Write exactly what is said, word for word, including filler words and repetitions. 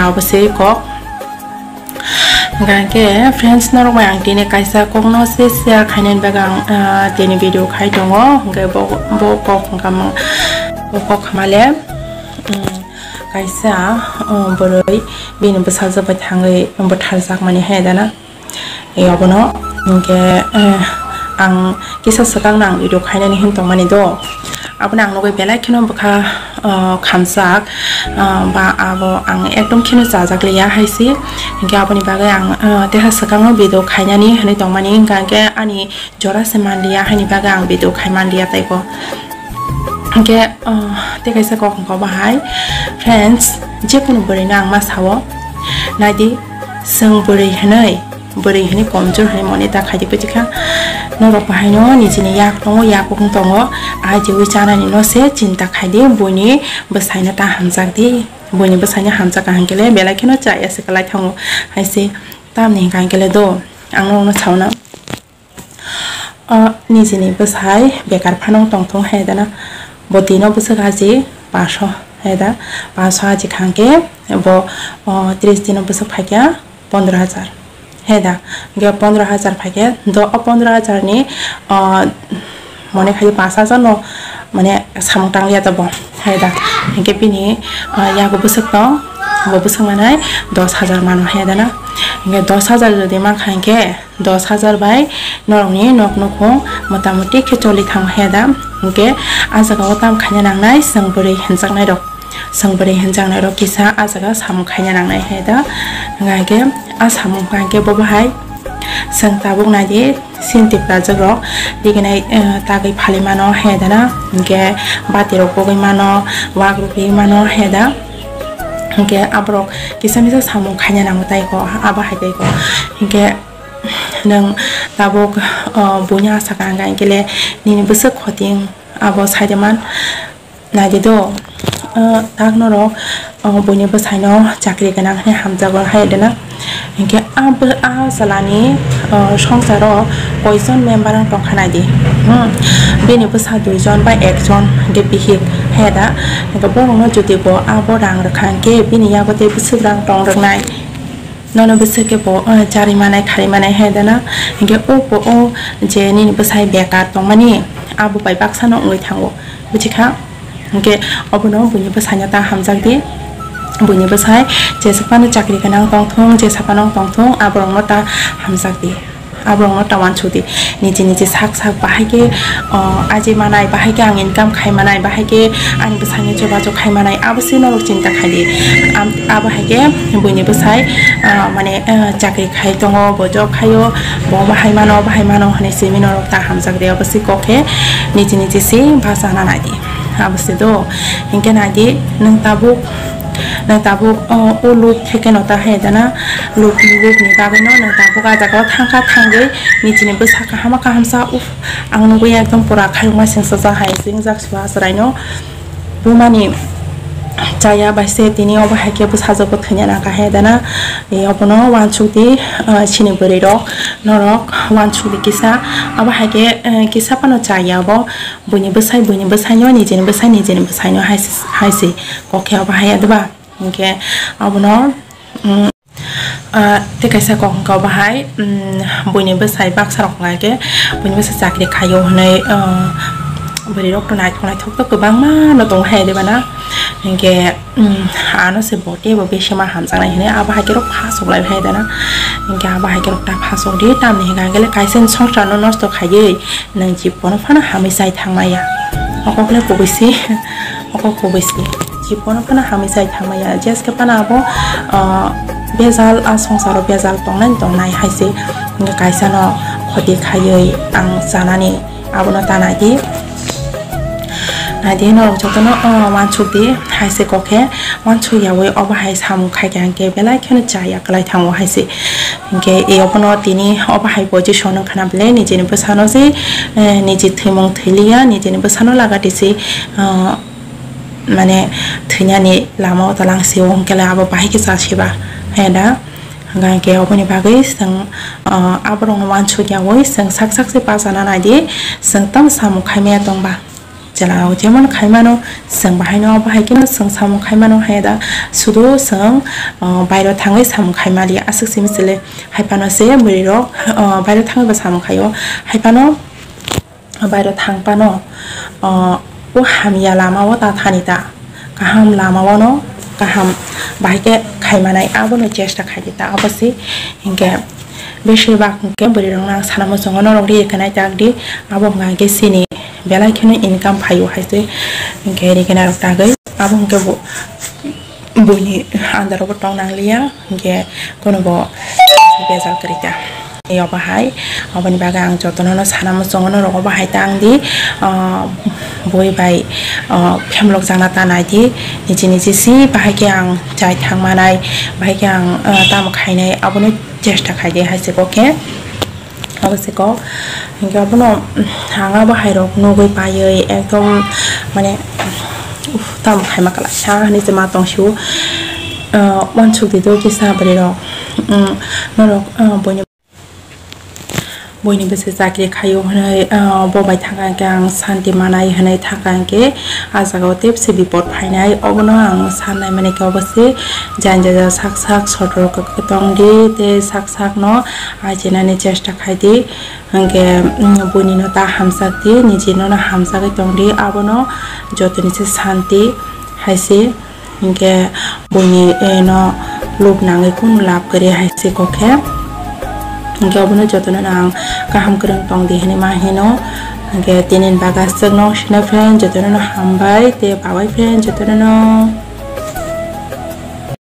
Abo se kok. Hingke friends, norok bai ang tini kaisa kokno se share khainani bagwi ang, ah, tini video khai tongo. Hingke bo, bo kok hingka mang, bo kok hamale, mm, kaisa, ah, bwrwi bini bwsajwk bai thangwi bwtharjakmani hai dana. E obono hingke, eh, ang kisa swkang nang video khainani hin tongmani do. Abono ang nugwi belai kheno bwkha, ah, khamjak, ah, ba abo ang ekdom kheno chajak liya hai se. Hingke aboni bagwi ang, ah, teha swkangno video khainani hinwi tongmani, hingka hingke ani jora se manliya haini bagwi ang video khai manliya taibo. Hingke, ah, tei kaisa kok hingka bahai, friends, jekunu bwrwino ang ma sao, naidi, chwng bwrwi hinwi, bwrwi hinwi komjor hinwi mone ta khaidi, buchikha? Norok bahaino nijini yak tongo, yak wng tongo, ajiwi chanani no se chinta khaidi, buini bwsaino ta hamjak di, buini bwsaino hamjak kaham kele belai kheno chaya se kwlai thango, hai se tamni hingka hingkele do, ang norokno sauna. O nijini bwsai bekar phano tongthung hai dana, bo dino bwswk aji paso hai da, paso aji khangke bo, o, tris dino bwswk phaikya pondro hajar hai da, hingke pondro hajar phaikhe do, o pondro hajar ni, o, mone khai pash hajar no mane samung tangya to bo hai da, hingke bini, o, yago bwswk tong, bo bwswk manai dos hajar mano hai dana, hingke dos hajar jodi mankha hingke, dos hajar bai norokni nok nukhung motamoti khe choli thang hai da. Hingke a jaga o tam khaina nangnai chwng bwrwi hinjaknai rok, chwng bwrwi hinjaknai rok kisa a jaga samung khaina nangnai hai da. Hingke a samung hingke bo bahai chwng tabuk naidi sini Tiprajwk rok diginai, eh, tagwi phali mano hai da na. Hingke bati rok bogwi mano, wak rok ri mano hai da. Hingke aborok kisa misa samung khaina nango tai ko, abo hai tai ko. Hingke nwng tabuk, o, buino asa kaham kaham kele nini bwswk khoting abo saide man. Naidi do, o, tak norok, o, buini bwsaino chakri gwnang hwnwi hamjago hai dena. Hingke a bw-, a chwlani, o, songsaro koijon member wng tongkha naidi. Hmm. Bini bwsa duijon ba ekjon hingke bihik hai da. Hingke borokno jodi bo abo rang rwkha hingke bini yago tei bwswk rang tong rwknai. Nono bwswk khe bo, eh, charwi manai, kharwi manai hai dana. Hinkhe o bo, o je nini bwsai bekar tongmani, abo bai baksa no wngwi thango, buchikha? Hinkhe obono buini bwsaino ta hamjak di. Buini bwsai jesa phano chakri gwnang tongthung, jesa phano tongthung, aborokno ta hamjak di. Aborokno ta uansuk di. Niji niji sak sak bahai khe, o, aji manai, bahai khe ang income khai manai, bahai khe ani bwsani chubachu khai manai, abo se norok chinta khai di. Am-, abo hai khe buini bwsai, ah, mane, ah, chakri khai tongo, bo job khaio, bo bahai mano, bahai mano hinui simi norok ta hamjak di. Abo se kok khe niji niji se bachana nai di. Abo se do, hinkhe nai di, nwng tabuk, nwng tabuk, o, o loop theke no ta hai dana, loop, loop ni bagwi no nwng tabuk ah jaga o thangkha thangwi niji ni bwsa kaham kahamsa, uff, ang nugwi ekdom pura khayokma sengsa ja hai, wngjak suha chwrai no. Bumani chaya bai se tini obo hai khe bwsajwk bo thwina nang kha hai dana. E, obono uansuk di, ah, chini bwrwi rok, norok uansuk di kisa. Abo hai khe, eh, kisa phano chaya bo, buini bwsai, buini bwsai no, nijini bwsai, nijini bwsai no hai se, hai se kok khe obo hai ya diba? Hinkhe obono, mm, Ah, tei kaisa kok hwnkha obo hai, mm, buini bwsai baksa rok hwnkha khe, buini bwsai chakri khaio hwnwi, ah, bwrwi rok to naithok naithok to kwbangma no tongo hai diba na? Hinkhe, mm, ano se bo teibo besi ma hamjaknai hwnwi abo hai khe rok phasok lai hai dana? Hinkhe abo hai khe rok ta phasok di, tamni hwnkha khe le kaisa ni songsar no nosto khaiwi nwng jibono phano hamwi chai thang maya. O kok le kubui se, o kok kubui se. Jibono phano hamwi chai thangmaya, jeske phano abo, ah, bejal, ah, songsaro bejal tongnai tongnai hai se, hingke kaisa no khoti khaiwi ang chanani abono ta nai di. Nai di, norok jotono, ah, uansuk di, hai se kok khe uansuk yaui obo hai samung khai khe hingke belai kheno chaya kwlai thango hai se. Hingke e obono tini obo hai position wngkha na belai nijini bwsano se, eh, niji thwimung thwiliya, nijini bwsano lagati se, ah, mane thwinani lama o tolang sio hwnkhe le abo bahai khe cha siba hai da. Hwnkhe oboni bagwi chwng, ah, aborokno uansuk yaui chwng sak sak se bachana nai di, chwng tamo samung khai maya tong ba. Chwla rok jemon khai mano, chwng bahai no, bahai khe no chwng samung khai mano, hai da sudu chwng, uh, bairo thangwi samung khai mali aswk simi chwle. Hai phano se bwrwi rok, uh, bairo thangwi bo samung khai o. Hai phano bairo thang phano, uh, o hamya lama o ta thani ta, kaham lama o no kaham bahai khe khai manai, abo no chesta khai di ta, abo se hinkhe. Besibak hinkhe bwrwi rok no ang sana muchungo norok ri khe nai tak di, abo hwnkha hinkhe chini belai kheno income phaio hai se, hinkhe ri khe narok tagwi abo hinkhe bo buini under o bo tong nang liya, hinkhe kono bo bejal kwrwi ta. Yo bahai, aboni bagwi ang jotono no sana muchungo norok o bahai tang di, ah, bui bai, ah, phemlok jakna ta nai di, niji niji si bahai khe ang chai thang manai, bahai khe ang, ah, tamo khainai, abono chesta khai di hai se kok khe. Abo se kok. Hinkhe abono, mm, ang abo hai rok nugwi paiwi ekdom mane, uff, tamo khaima kwlai sa hinwi se ma tong sio. Ah, uansuk di do kisa bwrwi rok. Mm, norok, ah, buini, buini bwsai chakri khaio hinwi, ah, bo bai thangkha hinkhe ang santi manai hinwi thangkha hinkhe ah jaga o tebse bipot phainai. Obono ang sannai mani khe obo se janja sak sak sotor kok tong di tei sak sak no aichinani chesta khai di. Hwnkhe, mm, buini no ta hamsak di, niji no no hamsagwi tong di, abono jotoni se santi hai se. Hwnkhe buini, eh, no lub nangwi kunu lab kwrwi hai se kok khe. Hwnkhe obono jotono no ang kaham kwrwng tong di hinwi ma hino. Hwnkhe tini ni bagwi aswk no sina friend jotono no hambai tei babai friend jotono no.